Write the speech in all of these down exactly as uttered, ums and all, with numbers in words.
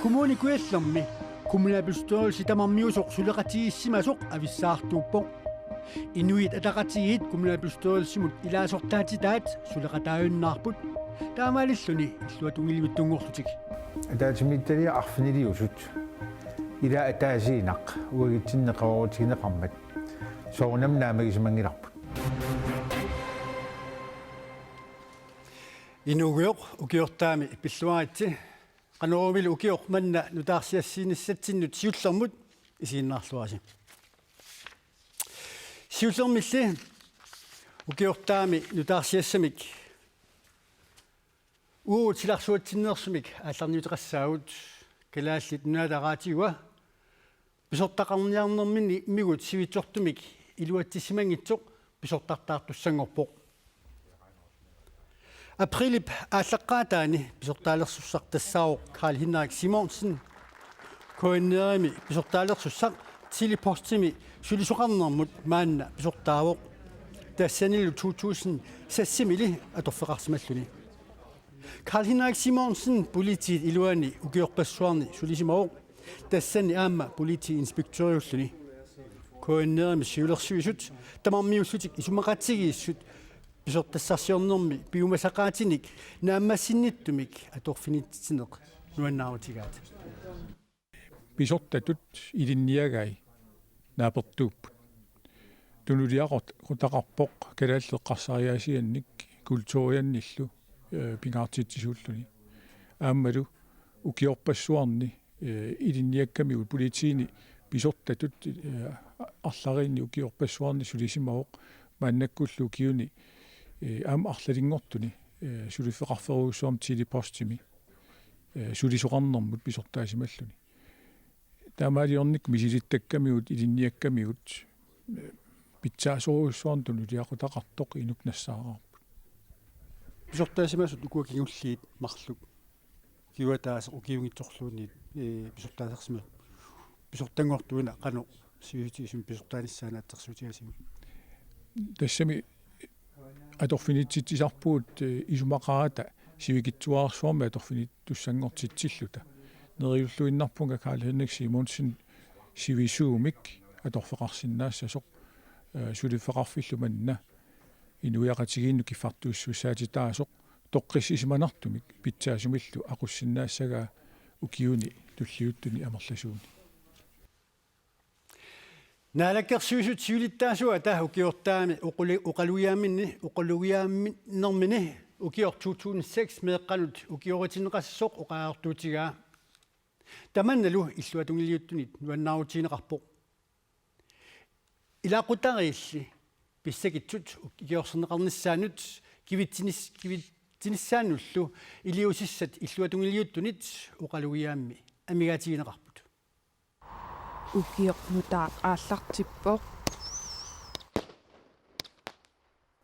Kommune Kujallermi kommunalbestyrelse tamarmiusoq suleqatigiissimasoq avissaartuuppoq. Inuit Ataqatigiit kommunalbestyrelsimut ilaasortaatitaat suleqataajunnaarput, taamaalilluni illuatungiliuttunngorlutik. Ataatsimiititaliaq arfiniliusut, ila ataasiinnaq uagutsinni qerorutigineqarmat soorunami naammagisimanngillarput. Inuugujoq, ukiortaami pilluaritsi. Qanoruumilu ukioq manna nutaarsiassiinissatsinnut siullermut isiginnaarluarisi. Siullermilli ukiortaami nutaarsiassamik uagut silarsuatsinneersumik aallarniuteqassaagut. Kalaallit Nunaata Raatiua pisortaqarniarnermini immigut sivitsortumik iluatsissimanngitsoq pisortartaartussanngorpoq. Aprilip aallaqqaataani pisortaalersussaq tassaavoq Karl Henrik Simonsen. K N R-imi pisortaalersussaq Tele-Postimi sulisoqarnermut maanna pisortaavoq. Tassanilu to tusind seksimiilli atorfeqarsimalluni. Karl Henrik Simonsen politiit iluani ukiorpassuarni sulisimavoq. Tassani aamma politiinspektøriulluni. K N R-imi siulersuisut tamarmiullutik isumaqatigiissut pisortassarsiornermi piumasaqaatinik naammassinnittumik atorfinitsitsineq nuannaarutigaat. Pisortatut ilinniagai naapertuupput. Tunuliaqutaqarpoq kalaallit eqqarsariaasiannik kulturiannillu, eh, pingaartitsisuulluni. Aammalu ukiorpassuarni, eh, ilinniakkamigut politiini pisortatut, eh, arlariinni ukiorpassuarni sulisimavoq, maannakkullu ukiuni, eh, aamma arlalinngortuni, eh, suliffeqarferujussuarmik Tele-Postimi, eh, sulisoqarnermut pisortaasimalluni. Taamaaliornikkut misilittakkamigut, ilinniakkamigut, eh, pitsaasorujussuarnik tunuliaqutaqartoq inuk nassaararput. Pisortaasimasut ukua kingulliit marluk, ukiup ataaseq ukiunngitsorluunniit, eh, pisortaasarsimasut, pisortanngortuuna qanoq sivisutigisumik pisortaanissaanut assersuutigaasigut? Tassami atorfinitsitsisarpugut, eh, isumaqarata sivikitsuararsuarmik atorfinittussanngortitsilluta. Neriulluinnarpunga Karl Henrik Simonsen sivisuumik atorfeqarsinnaassasoq, eh, suliffeqarfillu manna inuiaqatigiinnut kiffartuussisussaatitaasoq toqqissisimanartumik pitsaasumillu aqussinnaassagaa ukiuni tulliuttuni amerlasuuni. Naalakkersuisut siulittaasuata ukiortaami oqalu-, oqalugiaamminni, oqalugiaamminnermini ukioq to tusind seks meeqqanut ukioritinneqassasoq oqariartuutigaa. Tamannalu illuatungiliuttunit nuannaarutigineqarpoq. Ilaqutariilli pissakitsut ukiorserneqarnissaannut kivitsinis-, kivitsinissaannullu iliuusissat illuatungiliuttunit oqalugiaammi amigaatigineqarput. Ukioq nutaaq aallartippoq.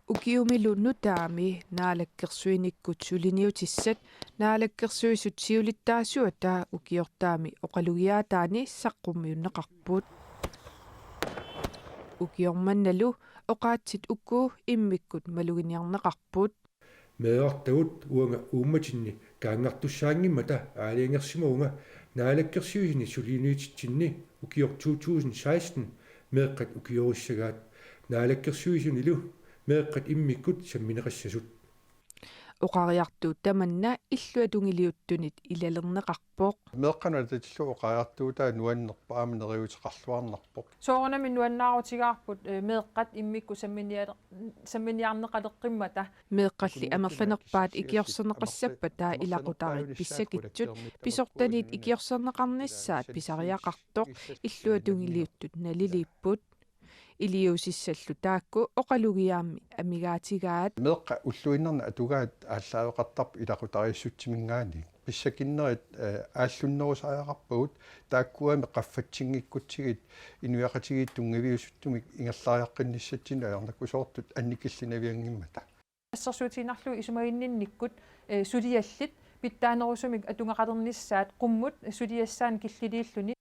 Ukiumilu nutaami naalakkersuinikkut suliniutissat Naalakkersuisut siulittaasuata ukiortaami oqalugiaataani saqqummiunneqarput. Ukioq mannalu oqaatsit uku immikkut maluginiarneqarput. Meerartagut uanga uummatinni kaanngartussaanngimmata aalajangersimavunga Naalakkersuisuni suliniutitsinni ukioq to tusind seksten meeqqat ukiorissagaat, Naalakkersuisunilu meeqqat immikkut sammineqassasut. Oqariartuut tamanna illuatungiliuttunit ilalerneqarpoq. Meeqqanut atatillugu oqariartuutaa nuannerpoq aamma neriuuteqarluarnarpoq. Soorunami nuannaarutigaarput, eh, meeqqat immikkut samminiale-, samminiarneqaleqqimmata. Meeqqalli amerlanerpaat ikiorserneqassappata ilaqutariit pissakitsut pisortanit ikiorserneqarnissaat pisariaqartoq illuatungiliuttut naliliipput. Iliuusissallu taakku oqalugiaammi amigaatigaat. Meeqqat ulluinnarni atugaat aallaaveqartarput ilaqutariissutsiminngaanniit. Pissakinnerit, eh, aallunnerusariaqarpagut, taakkuami qaffatsinngikkutsigit inuiaqatigiit tunngaviusuttumik ingerlariaqqinnissatsinnik ajornakusoortut annikillinavianngimmata. Assersuutigiinnarlugu isumaginninnikkut, eh, suliallit pitsaanerusumik atugaqalernissaat qummut suliassaanut killiliilluni.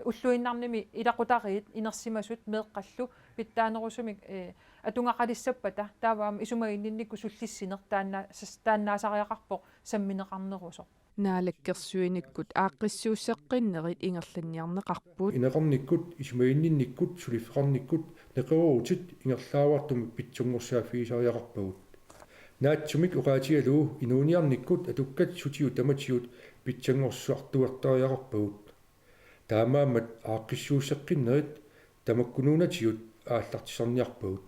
Ulluinnarnimi ilaqutariit inersimasut meeqqallu pitsaanerusumik, eh, Atugaqalissappata taava aamma isumaginninnikkut sullissineq taanna-, sas-, taannaasariaqarpoq sammineqarnerusoq. Naalakkersuinikkut aaqqissuusseqqinnerit ingerlanniarneqarput. Ineqarnikkut, isumaginninnikkut, suliffeqarnikkut neqeroorutit ingerlaavartumik pitsanngorsaaffigisariaqarpagut. Naatsumik oqaatigalugu inuuniarnikkut atukkat sutigut tamatigut pitsanngorsuartuartariaqarpagut. Taamaammat aaqqissuusseqqinnerit tamakkunuunatigut aallartisarniarpagut.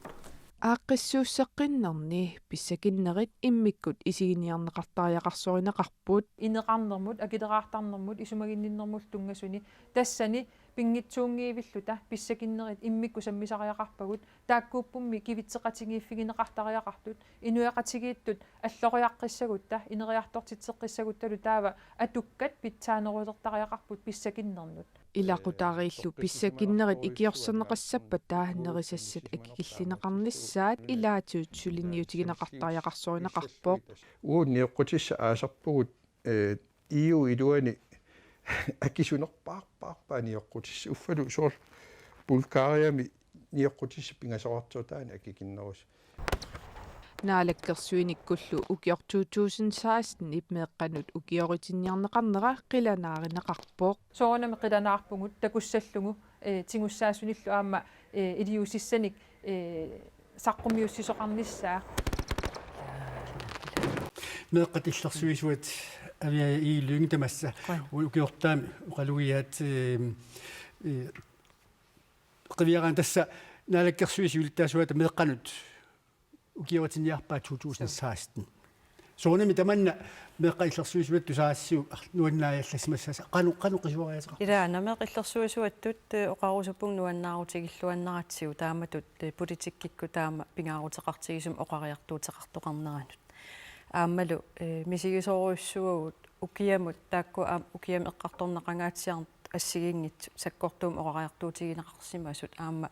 Aaqqissuusseqqinnerni pissakinnerit immikkut isiginiarneqartariaqarsorineqarput. Ineqarnermut, akileraartarnermut, isumaginninnermut tunngasuni tassani pinngitsuunngivilluta pissakinnerit immikkut sammisariaqarpagut, taakkuuppummi kivitseqatigiiffigineqartariaqartut, inuiaqatigiittut alloriaqqissagutta, ineriartortitseqqissaguttalu taava atukkat pitsaanerulertariaqarput pissakinnernut. Ilaqutariillu pissakinnerit ikiorserneqassappata nerisassat akikillineqarnissaat ilaatigut suliniutigineqartariaqarsorineqarpoq. Uagut nioqqutissat aasarpugut, eh, E U iluani akisunerpaarpaarpaat nioqqutissat. Uffalu soorlu Bulgariami nioqqutissat pingasoqartoq taanna akikinnerusut. Naalakkersuinikkullu ukioq to tusind seksten-ip meeqqanut ukioritinniarneqarnera qilanaarineqarpoq. Soorunami qilanaarpugut takussallugu, eh, tigussaasunillu aamma, eh, iliuusissanik, eh, saqqumiussisoqarnissaa. Meeqqat illersuisuat Aviaja Egede Lynge tamassa. Qujan. U-, ukiortaami oqalugiaat, eh, eh, qiviaraanni tassa Naalakkersuisut siulittaasuata meeqqanut ukioritinniarpaat to tusind seksten. Soorunami tamanna meeqqat illersuisuattut saassu ar-, nuannaajallassimassaasi qanoq, qanoq qisuariaateqarpa? Ilaana meeqqat illersuisuattut, eh, oqarusuppunga nuannaarutigilluannaratsigu taamatut, eh, politikkikkut taama pingaaruteqartigisumik oqariartuuteqartoqarneranut. Aammalu, eh, misigisorujussuuvugut ukiamut taakku aamma ukiami eqqartorneqangaatsiarneq assigiinngitsut sakkortuumik oqariartuutigineqarsimasut aamma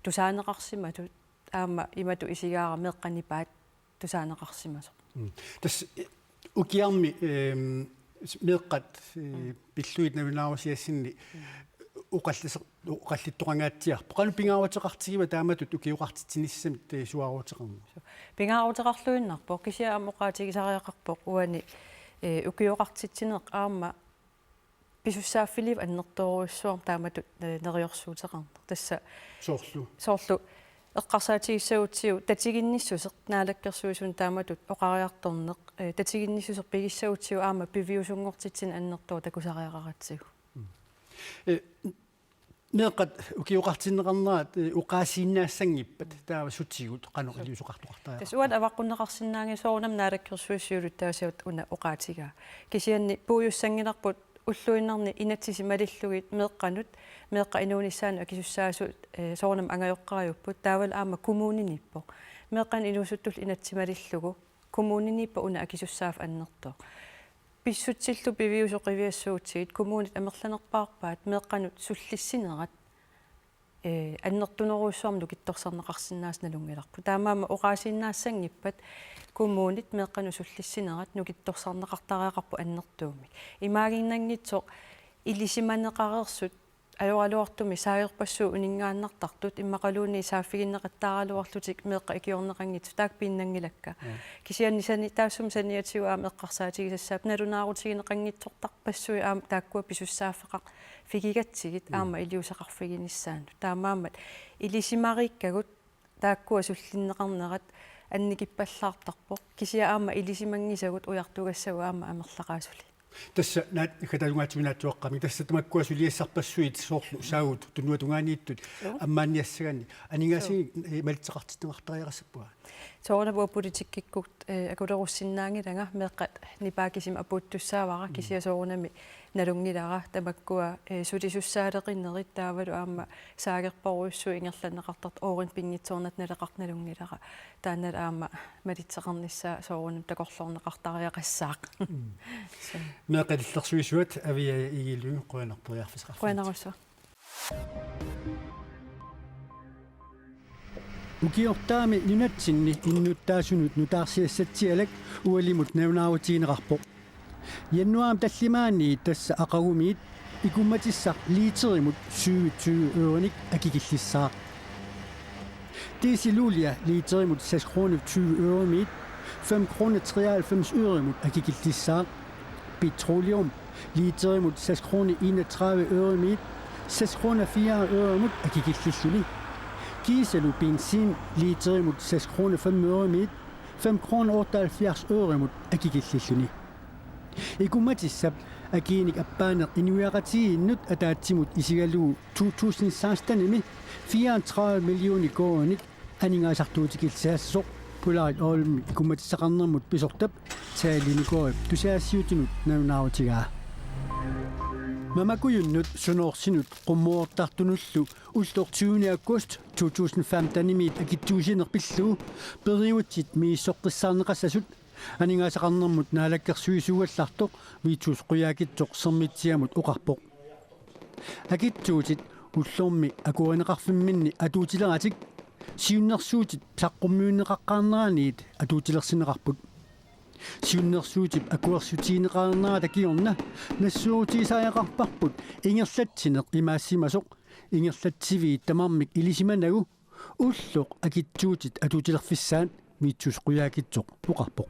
tusaaneqarsimasut aamma imatut isigaara meeqqat nipaat tusaaneqarsimasoq. Mm. Tassa, eh, ukiarmi, ehm, s-, meeqqat, eh, mm, pillugit nalunaarusiassinni, mm, oqalliser-, oqallittoqangaatsiarpoq. Qanoq pingaaruteqartigiva taamatut ukioqartitsinissamik, eh, suaaruteqarneq? Pingaaruteqarluinnarpoq, kisianni aamma oqaatigisariaqarpoq uani, eh, ukioqartitsineq aamma pisussaaffiliiviit annertoorujussuarmik taamatut, eh, neriorsuuteqarneq. Tassa soorlu? Soorlu eqqarsaatigissagutsigu tatiginnissuseq Naalakkersuisunut taamatut oqariartorneq, eh, tatiginnissuseq pigissagutsigu aamma piviusunngortitsineq annertooq takusariaqaratsigu. Mm. Eh, meeqqat ukioqartinneqarnerat, eh, oqaasiinnaassanngippat taava sutigut qanoq iliuuseqartoqartariaqarpa? Tassa uanga avaqqunneqarsinnaanngilaq soorunami Naalakkersuisut siulittaasuata una oqaatigaa. Kisianni puigussanngilarput ulluinnarni inatsisit malillugit meeqqanut, meeqqat inuunissaannut akisussaasut, eh, soorunami angajoqqaajupput, taavalu aamma kommuniniippoq. Meeqqanut inuusuttullu inatsit malillugu, kommuniniippoq una akisussaaffik annertooq. Pissutsillu piviusut qiviassagutsigit kommunit amerlanerpaarpaat meeqqanut sullissinerat, eh, annertunerujussuarmik nukittorsarneqarsinnaasut nalunngilarput. Taamaammat oqaasiinnaassanngippat kommunit meeqqanut sullissinerat nukittorsarneqartariaqarput annertuumik. Imaaginnanngitsoq ilisimaneqareersut ajoraluartumik saagerpassuit uninngaannartartut immaqaluunniit saaffiginneqattaaraluarlutik meeqqat ikiorneqanngitsut taakku piinnanngilakka. Mm. Kisianni sani-, taassuma saniatigut aamma eqqarsaatigisassaapput nalunaarutigineqanngitsortarpassuit aamma taakkua pisussaaffeqarfigigatsigit, mm, aamma iliuuseqarfiginissaannut. Taamaammat ilisimariikkagut taakkua sullinneqarnerat annikippallaartarpoq. Kisianni aamma ilisimanngisagut ujartugassagut aamma amerlaqaat suli. Tassa naat-, Katalungaatsuminaatsuaqqami. Tassa tamakkua suliassarpassuit soorlu saagut tunuatungaaniittut, joo, ammaanniassagaanni. Aningaasivik, joo, eh, malitseqartinneqartariaqassappunga? Soorunami uanga politikkikkut, eh, akulerussinnaanngilanga meeqqat nipaat kisimik apuuttussaavara, mm, kisianni soorunami nalunngilara tamakkua, eh, sulisussaaleqinerit taavalu aamma saagerporujussuit ingerlanneqartartut, oorit pinngitsoornatik naleqartut nalunngilara. Taanna aamma malitseqarnissaa soorunami takorloorneqartariaqassaaq. Mm. Suu. Meeqqat illersuisuat Aviaja Egede Lynge, qujanaq periarfissaqarfiit. Qujanarsuaq. Ukiortaami nunatsinni innuttaasunut nutaarsiassatsialak ualimut nalunaarutigineqarpoq. Januaarip tallimaanni tassa aqagumiit ikummatissaq liiterimut syvogtyve ørenik akikillissaaq. Dieselolie literimut seks kroner tyve øremiit, fem kroner treoghalvfems øremut akikillissaaq. Petroleum literimut seks kroner enogtredive øremiit, seks kroner fire øremut akikillilluni. Kiisalu benzin literimut seks kroner fem øremiit, fem kroner otteoghalvfjerds øremut akikillilluni. Ikummatissap akiinik appaaneq inuiaqatigiinnut ataatsimut isigalugu to tusind sekstenimi fireogtredive millioner koruuninik aningaasartuutikillissaassasoq Polarit Oilimi ikummatissaqarnermut pisortap Tali Nukaarip tusagassiuutinut nalunaarutigaa. Mamakujunnut sunoorsinut qummuortartunullu ulloq tyvende august to tusind femtenimiit akitsuusineq pillugu periutsit misissoqqissaarneqassasut aningaasaqarnermut naalakkersuisuugallartoq Vittus Qujaukitsoq Sermitsiamut oqarpoq. Akitsuutit ullormi akuerineqarfimminni atuutileratik siunnersuutit saqqummiunneqaqqaarneraniit atuutilersinneqarput. Siunnersuutip akuersutigineqarnerata kingorna nassuerutigisariaqarparput ingerlatsineq imaassimasoq ingerlatsiviit tamarmik ilisimanagu ulloq akitsuutit atuutilerfissaat, Vittus Qujaukitsoq oqarpoq.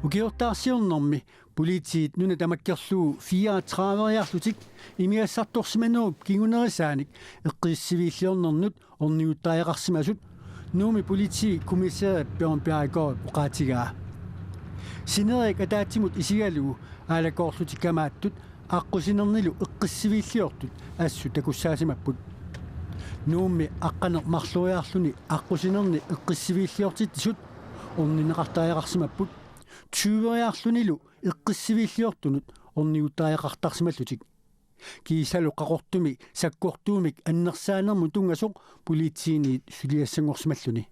Ukiortaarsiornermi politiit nuna tamakkerlugu fireogtrediveriarlutik imigassartorsimanerup kingunerisaanik eqqissiviilliornernut orniguttariaqarsimasut Nuummi politiit kommissæri Bjørn Bjerregaard oqaatigaa. Sinerik ataatsimut isigalugu aalakoorlutik kamaattut aqqusinernilu eqqissiviilliortut assut takussaasimapput. Nuummi aqqaneq-marloriarluni aqqusinerni eqqissiviilliortitsisut orninneqartariaqarsimapput. Tyveriarlunilu eqqissiviilliortunut orniguttariaqartarsimallutik. Kiisalu Qaqortumi sakkortuumik annersaanermut tunngasoq politiinit suliassanngorsimalluni.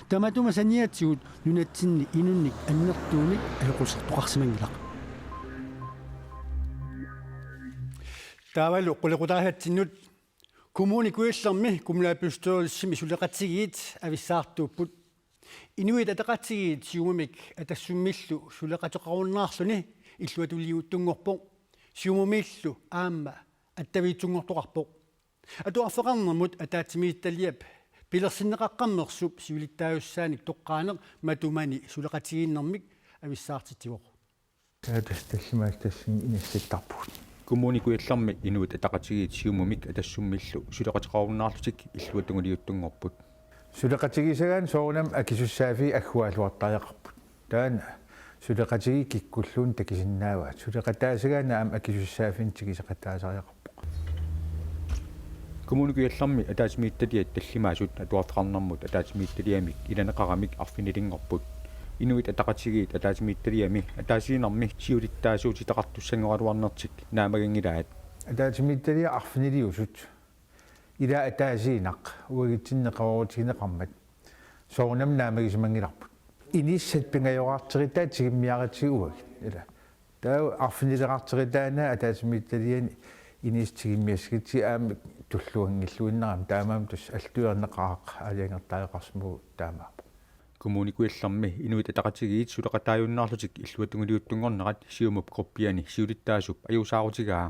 Tamatuma saniatigut nunatsinni inunnik annertuumik ajoqusertoqarsimanngilaq. Taavalu qulequtaasatsinnut. Kommune Kujallermi kommunalbestyrelsimi suleqatigiit avissaartuupput. Inuit Ataqatigiit Siumumik Atassummillu suleqateqarunnaarluni illuatungiliuttunngorpoq. Siumumiillu aamma attaviitsunngortoqarpoq. Atuarfeqarnermut ataatsimiititaliap pilersinneqaqqammersup siulittaasussaanik toqqaaneq matumani suleqatigiinnermik avissaartitsivoq. Taava tassa tallimaasut tassani inissittarpugut. Kommune Kujallermi Inuit Ataqatigiit Siumumik Atassummillu suleqateqarunnaarlutik illuatungiliuttunngorput. Suleqatigisagaanni soorunami akisussaaffiit agguaagaluartariaqarput. Taanna suleqatigiit kikkulluunniit takusinnaavaat. Suleqataasagaanni aamma akisussaaffiinik tiguseqataasariaqarpoq. Kommune Kujallermi ataatsimiititaliat tallimaasut atuarfeqarnermut ataatsimiititaliamik ilaneqaramik arfinilinngorput. Inuit Ataqatigiit ataatsimiititaliami ataasiinnarmi siulittaasuutitaqartussanngoraluarnertik naammaginngilaat. Ataatsimiititaliaq arfiniliusut. Ila ataasiinnaq uagutsinni neqeroorutigineqarmat. Soorunami naammagisimanngilarput. Inissat pingajoraarterutaat tigummiarutigu uagut. Ila. Taava arfinileqarterutaannaat ataatsimiititaliani inissat tigummiassagatsigu aamma tulluanngilluinnarami taamaammat tassa alluarneqaaq aalajangertariaqarsimavoq taamaappoq. Kommune Kujallermi Inuit Ataqatigiit suleqataajunnaarlutik illuatungiliuttunngornerat Siumup gruppiani siulittaasup ajuusaarutigaa.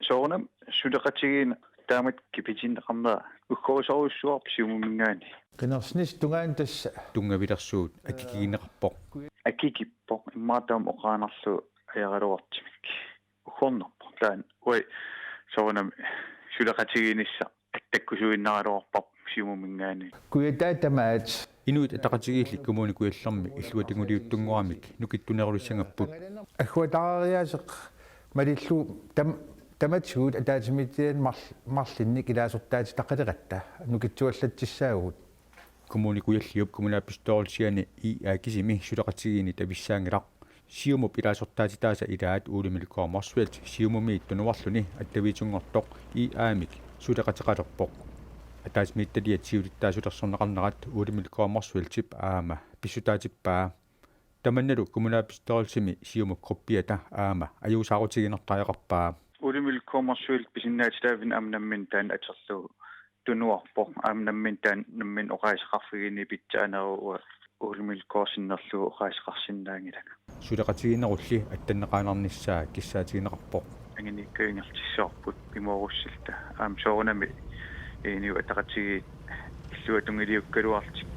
Soorunami suleqatigiinneq taamatut kipitinneqarnera uggorussorujussuarpoq Siumuminngaanniit. Qinersinerup tungaanut tassa tunngavilersuut akikigineqarpoq. Akikippoq immaqa taama oqaannarlugu ajaraluartumik. Uggornerpoq taanna. Uagut soorunami suleqatigiinnissaq attakkusuinnaraluarparput Siumuminngaanniit. Kujataat tamaat. Inuit Ataqatigiilli Kommune Kujallermi illuatungiliuttunngoramik nukittunerulissagapput. Agguataareriaaseq malillugu tam-, tamatigut ataatsimiititaliani marl-, marlunnik ilaasortaatitaqaleratta nukittuallatsissaagut. Kommune Kujalliup kommunalbestyrelsiani I A kisimi suleqatigiinnit avissaanngilaq. Siumup ilaasortaatitaasa ilaat Ole Melchior Motzfeldt Siumumiit tunuarluni attaviisunngortoq I A-mik suleqateqalerpoq. Ataatsimiititaliat siulittaasulersorneqarnerat Ole Melchior Motzfeldtip aamma pissutaatippaa. Tamannalu kommunalbestyrelsimi Siumup gruppiata aamma ajuusaarutiginertariaqarpaa. Ole Melchior Motzfeldt pisinnaatitaaffimmi aamma nammineq taanna atorlugu tunuarpoq, aamma nammineq taanna nammineq oqaaseqarfigineq pitsaaneruvoq, Ole Melchior sinnerlugu oqaaseqarsinnaanngilanga. Suleqatigiinnerulli attanneqaannarnissaa kissaatigineqarpoq. Anguniakkat ingerlatissavarput pimoorussilluta. Aamma soorunami Inuit Ataqatigiit Illuatungiliukkaluarlutik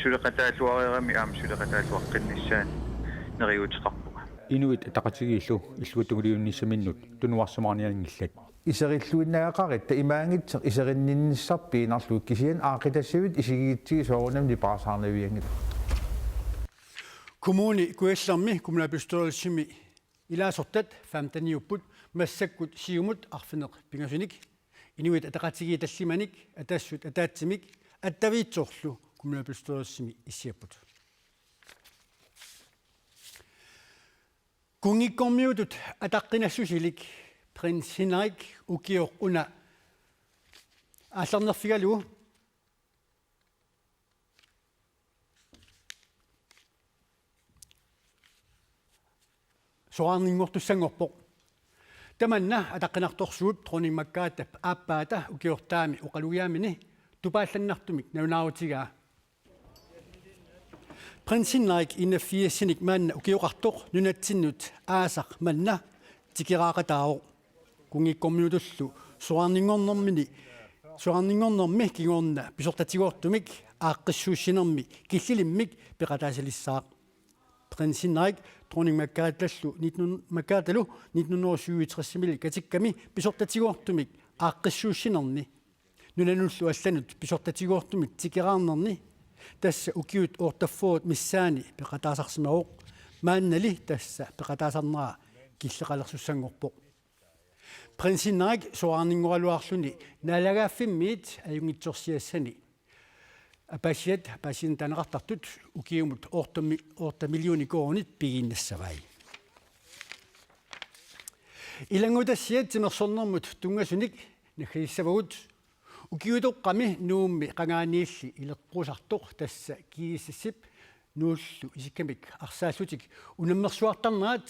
suleqataalluareerami aamma suleqataalluaqqinnissaanut neriuuteqarpunga. Inuit Ataqatigiillu illuatungiliunnissaminnut tunuarsimaarnianngillat. Iserilluinnagaqarutta imaanngitsoq iserinninnissarput piinnarlugu kisianni aaqqitassavit isigigitsigu soorunami nipaarsaarnavianngilaq. Kommune Kujallermi kommunalbestyrelsimi ilaasortat femteniupput, massakkut Siumut arfineq-pingasunik, Inuit Ataqatigiit tallimanik, Atassut ataatsimik, attaviitsorlu kommunalbestyrelsimi issiapput. Kunngikkormiutut ataqqinassusilik Prins Henrik ukioq una aallarnerfigalugu soraarninngortussanngorpoq. Tamanna ataqqinartorsuup Dronning Margrethe aappaata ukiortaami oqalugiaamini tupaallannartumik nalunaarutigaa. Prins Henrik enogfirsinik maanna ukioqartoq nunatsinnut aasaq manna tikeraaqataavoq. Kunngikkormiutullu soraarninngornermini, soraarninngornermi kingorna pisortatigoortumik aaqqissuussinermi killilimmik peqataasalissaaq. Prins Henrik Dronning Margrethellu nitten, Margrethellu nitten hundrede syvogtresimiilli katikkami pisortatigoortumik aaqqissuussinerni nunanullu allanut pisortatigoortumik tikeraarnerni tassa ukiut otteogfyrre missaanni peqataasarsimavoq. Maannali tassa peqataasarnera killeqalersussanngorpoq. Prins Henrik soraarninngoraluarluni naalagaaffimmiit ajunngitsorsiassani apaasiat, apaasiinnaq taaneqartartut ukiumut otte mi-, otte millioner koruunit pigiinnassavai. Ilanngutassiat timersornermut tunngasunik naggasissavagut. Ukiutoqqami Nuummi qangaaniilli ileqqusartoq, tassa GSS-ip Nuullu isikkamik arsaallutik unammersuartarnerat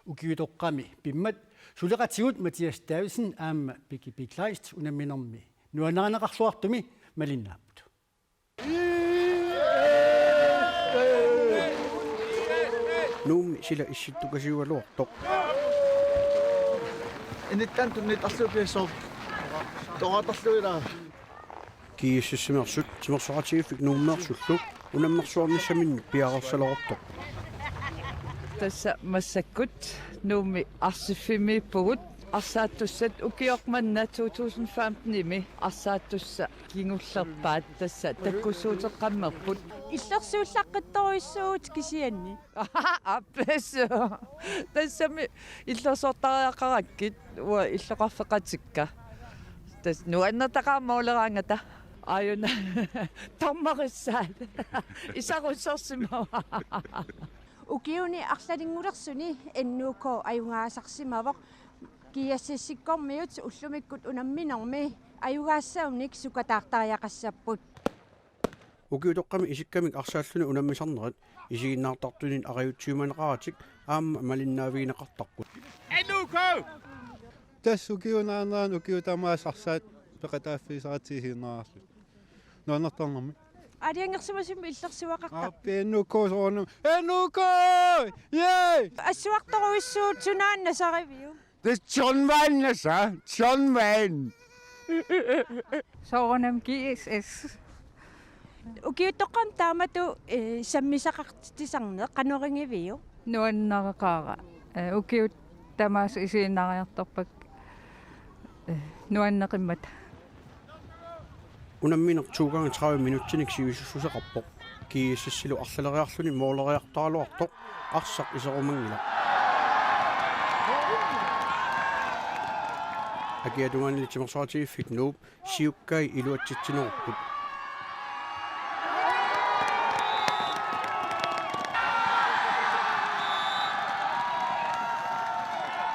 ukiutoqqami pimmat suleqatigut Mathias Davidsen aamma Piki Pik Kleist unamminermi nuannarineqarluartumi malinnaapput. Nuummi sila issittukasiugaluartoq. Inittan tunniit arsuupiassooq. Toqatarluilaa. GSS-imeersut timersoqatigiiffik Nuummeersullu unammersuarnissaminnik piareersalereersoq. Tassa massakkut Nuummi arsiffimmiippugut, arsaattussat ukioq manna to tusind femten-imi arsaattussat kingullerpaat tassa takkussuuteqqammerput. Illersuullaqqittorujussuuvugut kisianni. Appassu. Tassami illersortariaqarakkit uanga illoqarfeqatikka. Tassa nuannertaqaaq mooleraangata. Aajuna. Tammarissaat. Isarussorsimavara. Ukiuni arlalinngulersuni N U K ajugaasarsimavoq. GSS-ikkormiut ullumikkut unamminermi ajugaassaannik sukataartariaqassapput. Ukiutoqqami isikkamik arsaalluni unammisarnerit isiginnaartartunit arajutsiumaneqaratik aamma malinnaavigineqartarput. N U K! Tassa ukiup naanerani ukiut tamaasa arsaat peqataaffigisaratsigu isiginnaarlugu. Nuannertarnermik. Aalajangersimasumik illersuaqartarpit? Aappi N U K soorunami. N U K! Yay! Assuartorujussuuvugut, sunaana nasariviuk? Tassa John Wayne, altså. John Wayne. Soorunami GSS. Ukiutoqqami taamatut, eh, sammisaqartitsisarneq qanoq igiviuk? Nuannareqaara. Eh, ukiut tamaasa isiginnaariartorpakka, eh, nuanneqimmata. Unammineq to gange tredive minutsinik sivisussuseqarpoq. GSS-ilu arlaleriarluni mooleriartaraluartoq arsaq iserumanngilaq. Akia tungaanili timersoqatigiiffik Nuup siukkai iluatsitsinerupput.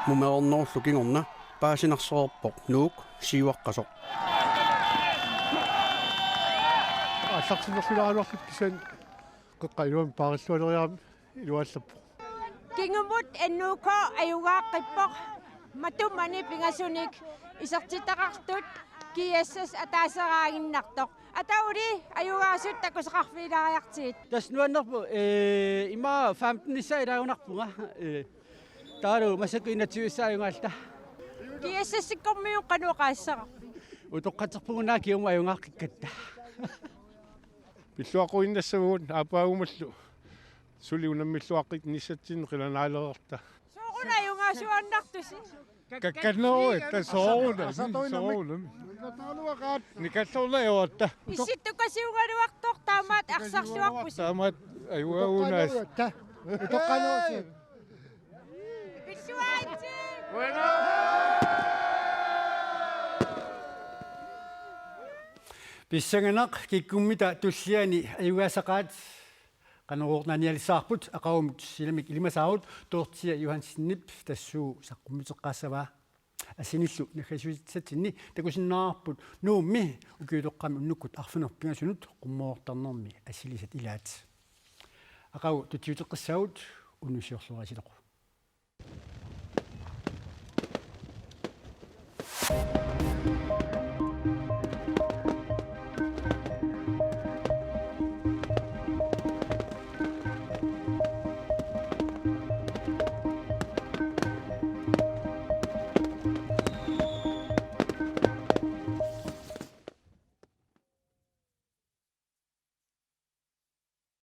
Mumereernerullu kingorna paasinarsereerpoq Nuuk siuaqqasoq. Aallartinnerlulaaraluarluta kisianni qeqqa iluamik paarillualeriarami iluallappoq. Kingumut N U K ajugaaqqippoq, matumani pingasunik isertitaqartut GSS ataaseraaginnartoq. Atauli ajugaasut takusaqarfigilaariartigit. Tassa nuannerpoq, eh, ima femtenissaa ilaagunarpunga, eh, taavalu massakkut enogtyvenissaa ajugaalluta. GSS-ikkormiut qanoq oqaassaqarpit? Utoqqatserpugut una kingumut ajugaaqqikkatta. Pilluaqquinnassavagut aappaagumallu suli unammilluaqqinnissatsinnut qilanaalereerta. Sooruna ajunngasuannartusi. Kakkanneruit, tassa soorunami, soorunami. Nikalluarnajuatta. Issittukasiugaluartoq taamaat arsarluarpusi. Taamaat ajugaluarpusi. Utoqqanuusi. Pilluaritsi. Pissanganaq, kikkummita tulliani ajugaasaqaat. Qanorooq naanialissavarput, aqagumut silamik ilimasaarut Dorthea Johansenip tassuuna saqqummeqqaassavaa. Assinillu naggasiutissatsinni takusinnaavarput Nuummi ukiutoqqami unnukkut arfineq-pingasunut qummoortarnermi assilisat ilaat. Aqagu tutsiuteqqissaagut, unnussiorluarisilu.